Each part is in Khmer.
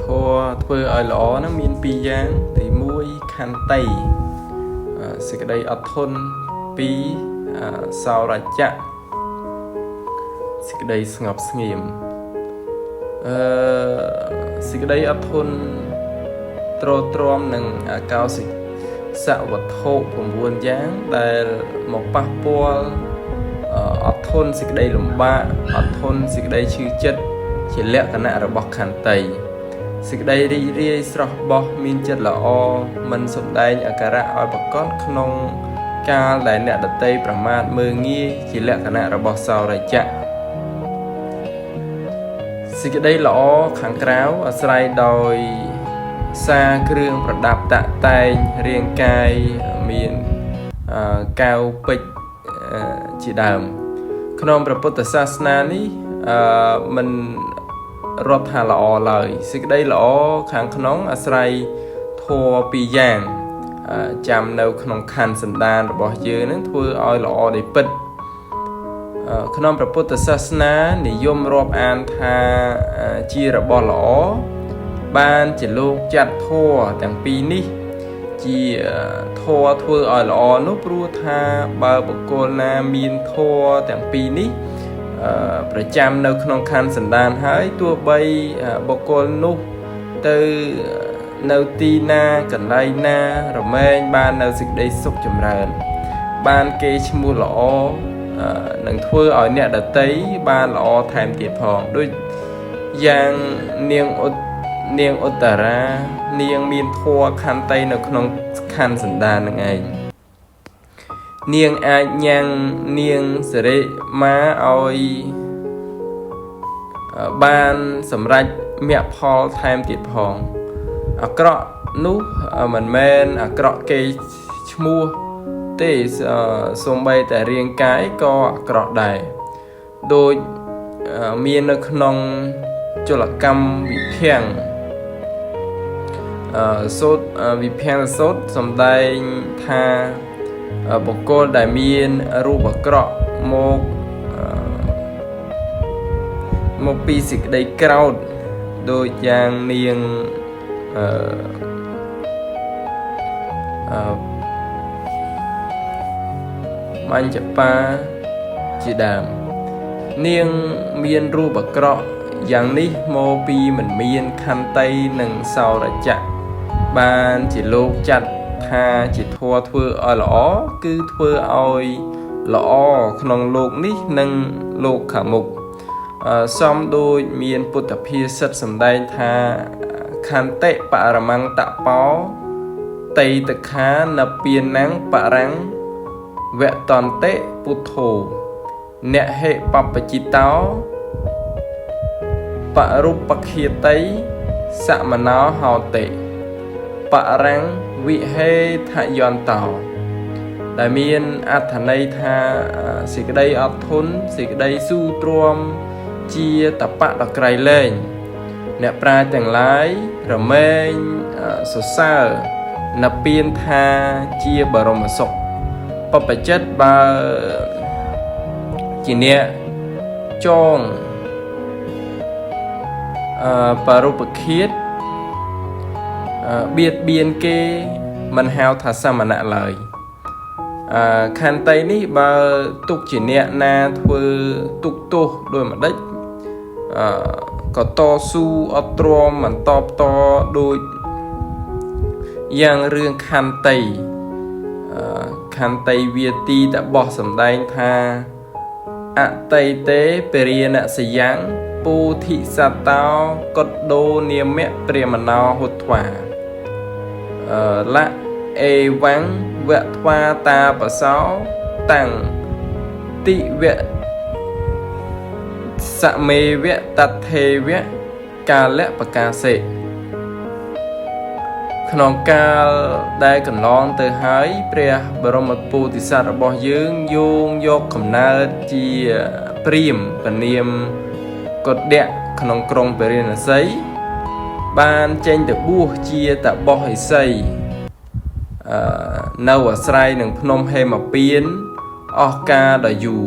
ធម៌ធ្វើឲ្យល្អហ្នឹងមានពីរយ៉ាងទី1ខន្តីសេចក្តីអត់ធន់2សោរចៈសេចក្តីស្ងប់ស្ងៀមអឺសេចក្តីអត់ធន់ទ្រទ្រាំនឹងអកោសិសវត្ថុ9យ៉ាងដែលមកប៉ះពាល់អត់ធន់សេចក្តីលំបាកអត់ធន់សេចក្តីឈឺចិត្តជាលក្ខណៈរបស់ខន្តីសេចក្តីរីករាយស្រស់បោះមានចិត្តល្អមិនសម្ដែងអាការៈឲ្យប្រកបក្នុងកាលដែលអ្នកដតីប្រមាថមើលងាយជាលក្ខណៈរបស់សោរចៈសេចក្តីល្អខាងក្រៅអាស្រ័យដោយសារគ្រឿងប្រដាប់តាក់តែងរាងកាយមានកែវពេជ្រជាដើមក្នុងព្រះពុទ្ធសាសនានេះមិនរាប់ថាល្អឡើយសេចក្តីល្អខាងក្នុងអាស្រ័យធម៌ពីរយ៉ាងចាំនៅក្នុងខណ្ឌសន្តានរបស់យើងនឹងធ្វើឲ្យល្អដោយពិតក្នុងព្រះពុទ្ធសាសនានិយមរាប់អានថាជារបស់ល្អបានជាលោកចាត់ធម៌ទាំងពីរនេះជាធម៌ធ្វើឲ្យល្អនោះព្រោះថាបើបុគ្គលណាមានធម៌ទាំងពីរនេះប្រចាំនៅក្នុងខណ្ឌសន្តានហើយទោះបីបុគ្គលនោះទៅនៅទីណាកន្លែងណារមែងបាននៅសេចក្តីសុខចម្រើន បានគេឈ្មោះល្អនឹងធ្វើឲ្យអ្នកដតីបានល្អថែមទៀតផងដូចយ៉ាងនាងឧនាងឧត្តរានាងមានធម៌ខន្តីនៅក្នុងខណ្ឌសន្តាននឹងឯងនាងអាចញ៉ាំងនាងសិរិមាឲ្យបានសម្រេចមគ្គផលថែមទៀតផងអាក្រក់នោះមិនមែនអាក្រក់គេឈ្មោះទេសូម្បីតែរាងកាយក៏អាក្រក់ដែរដូចមាននៅក្នុងជលកម្មវិភាំងសូត្រវិភាំងសូត្រសំដែងថាបុគ្គលដែលមានរូបអាក្រក់មកមកពីសេចក្តីក្រោធដូចយ៉ាងនាងអឺអឺមញ្ញបាជាដើមនាងមានរូបអាក្រក់យ៉ាងនេះមកពីមិនមានខន្តីនិងសោរចៈបានជាលោកចាត់ថាជាធម៌ធ្វើឲ្យល្អគឺធ្វើឲ្យល្អក្នុងលោកនេះនិងលោកខាងមុខសំដូចមានពុទ្ធភាសិតសម្ដែងថាខន្តិបរមង្គតបោតេតខានពានំបរាំងវតន្តិពុទ្ធោអ្នកហេបបជិតោបរុបខាតីសមណោហោតិបរាំងវិហេថយន្តោដែលមានអត្ថន័យថាសេចក្តីអត់ធន់សេចក្តីស៊ូទ្រាំជាតបៈដ៏ក្រៃលែងអ្នកប្រាជ្ញទាំងឡាយរមែងសរសើរណពៀនថាជាបរមសុខបបចិត្តបើជាអ្នកចងបរុបឃាតបៀតបៀនគេមិនហៅថាសមណៈឡើយខន្តីនេះបើទុកជាអ្នកណាធ្វើទុកទោសដោយម្ដេចក៏តស៊ូអត់ទ្រាំមិនតបតដូចយ៉ាងរឿងខន្តីខន្តីវាទីតបោះសំដែងថាអតីតេពរិណសយ៉ាងពោធិសតោកុដោនាមៈព្រាមណោហុត្វាលៈអេវੰវៈថ្វាតាបសោតាំងតិវៈសមេវៈតថេវៈកាលៈបកាសិក្នុងកាលដែលកន្លងទៅហើយព្រះបរមពោធិសត្វរបស់យើងយោងយកកំណើតជាព្រាហ្មណ៍ពនាមកុដៈក្នុងក្រុងពារាណសីបានចេញទៅបួសជាតបោះឥសីនៅអាស្រ័យនឹងភ្នំហេមពៀនអស់កាលដ៏យូរ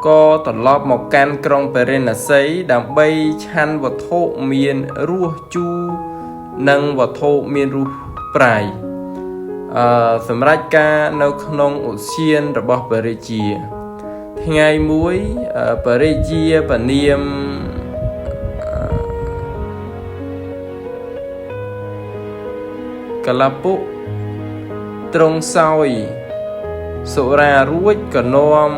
ក៏ត្រឡប់មកកាន់ក្រុងពារាណសីដើម្បីឆាន់វត្ថុមានរសជូរនិងវត្ថុមានរសប្រៃសម្រាប់ការនៅក្នុងឧទ្យានរបស់ព្រះរាជាថ្ងៃមួយព្រះរាជាពនាម កលពុទ្រង់សោយសុរារួចក៏នាំ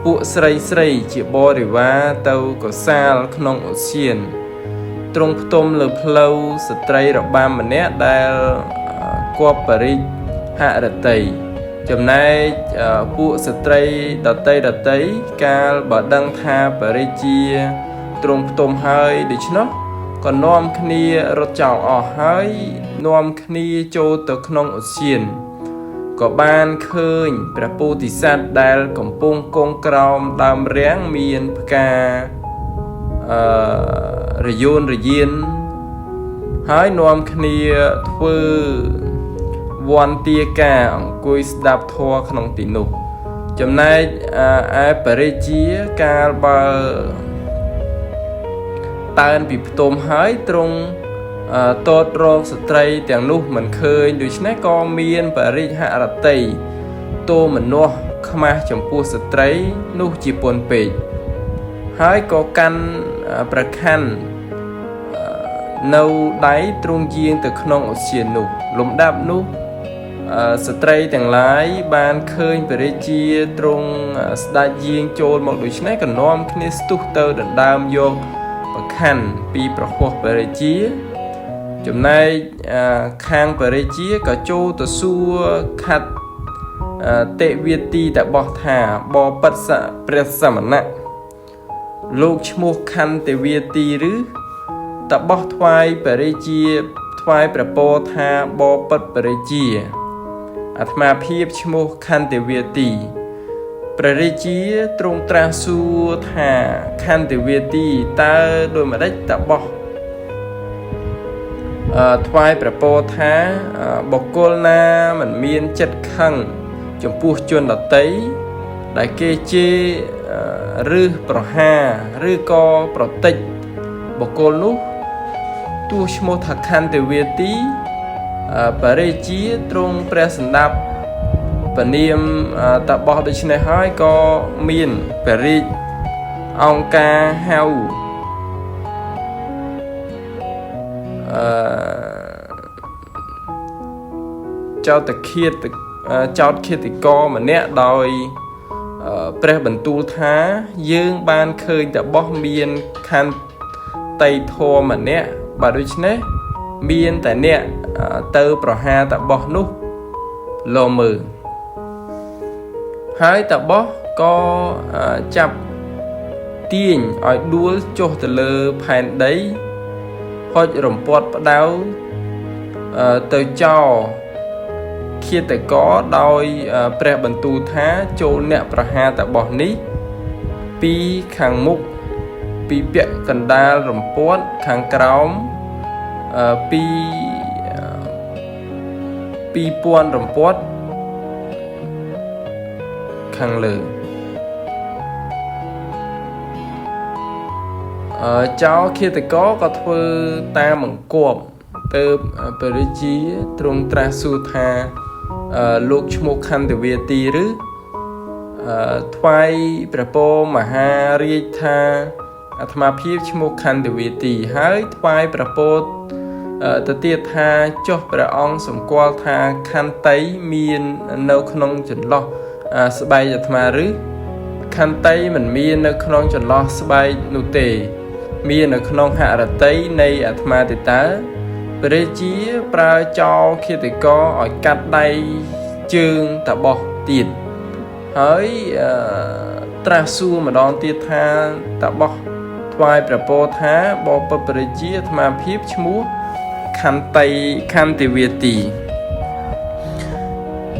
ពួកស្រីស្រីជាបរិវារទៅកសាលក្នុងឧទ្យានទ្រង់ផ្ទុំលើផ្លូវស្ត្រីរបាំម្នាក់ដែលគប់បរិហរតីចំណែកពួកស្ត្រីដតីដតីកាលបើដឹងថាបរិជាទ្រង់ផ្ទុំហើយដូច្នោះក៏នាំគ្នារត់ចោលអស់ហើយនាំគ្នាចូលទៅក្នុងឧទ្យានក៏បានឃើញព្រះពោធិសត្វដែលកំពុងគង់ក្រោមដើមរាំងមានផ្ការយោនរយានហើយនាំគ្នាធ្វើវន្តាការអង្គុយស្ដាប់ធម៌ក្នុងទីនោះចំណែកឯព្រះរាជាកាលបើតើនពីផ្ទុំហើយទ្រង់តតរកស្ត្រីទាំងនោះមិនឃើញដូច្នេះក៏មានបរិហរតីទោមនស្សខ្មាស់ចំពោះស្ត្រីនោះជាពន់ពេកហើយក៏កាន់ប្រខ័ណ្ឌនៅដៃទ្រង់យាងទៅក្នុងឧទ្យាននោះលំដាប់នោះស្ត្រីទាំងឡាយបានឃើញព្រះរាជាទ្រង់ស្ដេចយាងចូលមកដូច្នេះក៏នាំគ្នាស្ទុះទៅដណ្ដើមយកប្រខ័ណ្ឌពីប្រហោះព្រះរាជាចំណែកខាងព្រះរាជាក៏ចូលទៅសួរខត្តតិវាទីតបោះថាបបិទ្ធព្រះសមណៈលោកឈ្មោះខន្តិវាទីឬតបោះថ្វាយព្រះរាជាថ្វាយព្រះពរថាបបិទ្ធព្រះរាជាអាត្មាភាពឈ្មោះខន្តិវាទីព្រះរាជាទ្រង់ត្រាស់សួរថាខន្តិវាទីតើដូចម្ដេចតបោះថ្វាយព្រះពរថាបុគ្គលណាមិនមានចិត្តខឹងចំពោះជនដទៃដែលគេជេរឬប្រហារឬក៏ប្រតិចបុគ្គលនោះទោះឈ្មោះថាខន្តិវាទីព្រះរាជាទ្រង់ព្រះសម្ដាប់ពនាមតបោះដូច្នេះហើយក៏មានព្រះរាជអង្គការហៅចោតឃាតចោតឃាតករម្នាក់ដោយព្រះបន្ទូលថាយើងបានឃើញតបោះមានខន្តីធម៌ម្នាក់បើដូច្នេះមានតែអ្នកទៅប្រហារតបោះនោះលមើលហើយតបោះក៏ចាប់ទាញឲ្យដួលចុះទៅលើផែនដីហុចរំពាត់ផ្ដៅទៅចោលឃាតករដោយព្រះបន្ទូលថាចូលអ្នកប្រហារតបោះនេះពីខាងមុខពីពាក់កណ្ដាលរំពាត់ខាងក្រោមពី2000រំពាត់ខាងលើចោលឃាតករក៏ធ្វើតាមបង្គាប់ទៅព្រះរាជាទ្រង់ត្រាស់សួរថាលោកឈ្មោះខន្តិវាទីឬថ្វាយព្រះពរមហារាជថាអាត្មាភាពឈ្មោះខន្តិវាទីហើយថ្វាយព្រះពរទៅទៀតថាចុះព្រះអង្គសម្គាល់ថាខន្តីមាននៅក្នុងចន្លោះស្បែកអាត្មាឬខន្តីមិនមាននៅក្នុងចន្លោះស្បែកនោះទេមាននៅក្នុងហរតីនៃអាត្មាទេតើព្រះរាជាប្រើចោលឃាតករឲ្យកាត់ដៃជើងតបោះទៀតហើយត្រាស់សួរម្ដងទៀតថាតបោះថ្វាយព្រះពរថាបបិទ្ធព្រះរាជាអាត្មាភាពឈ្មោះខន្តីខន្តិវាទី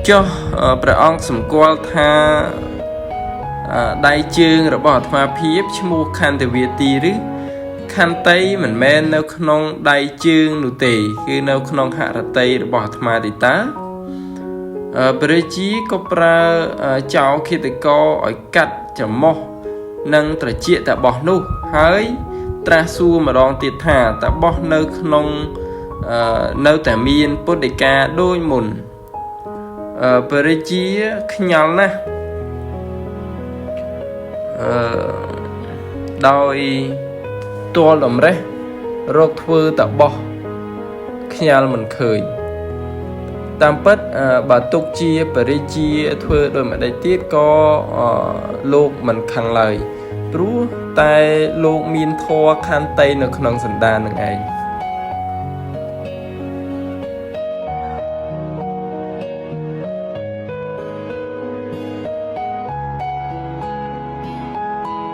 ចុះព្រះអង្គសម្គាល់ថាដៃជើងរបស់អាត្មាភាពឈ្មោះខន្តិវាទីឬខន្តីមិនមែននៅក្នុងដៃជើងនោះទេគឺនៅក្នុងហរតីរបស់អាត្មាទេតា ព្រះរាជាក៏ប្រើចោរឃាតករឲ្យកាត់ច្រមុះនិងត្រចៀកតាបោះនោះហើយត្រាស់សួរម្ដងទៀតថាតាបោះនៅក្នុងនៅតែមានពុទ្ធដីកាដូចមុនព្រះរាជាខ្ញាល់ណាស់អឺដោយទាល់តម្រេះរកធ្វើតាបោះខ្ញាល់មិនឃើញតាមពិតបើទុកជាព្រះរាជាធ្វើដោយម្ដេចទៀតក៏លោកមិនខឹងឡើយព្រោះតែលោកមានធម៌ខន្តីនៅក្នុងសន្តាននឹងឯង។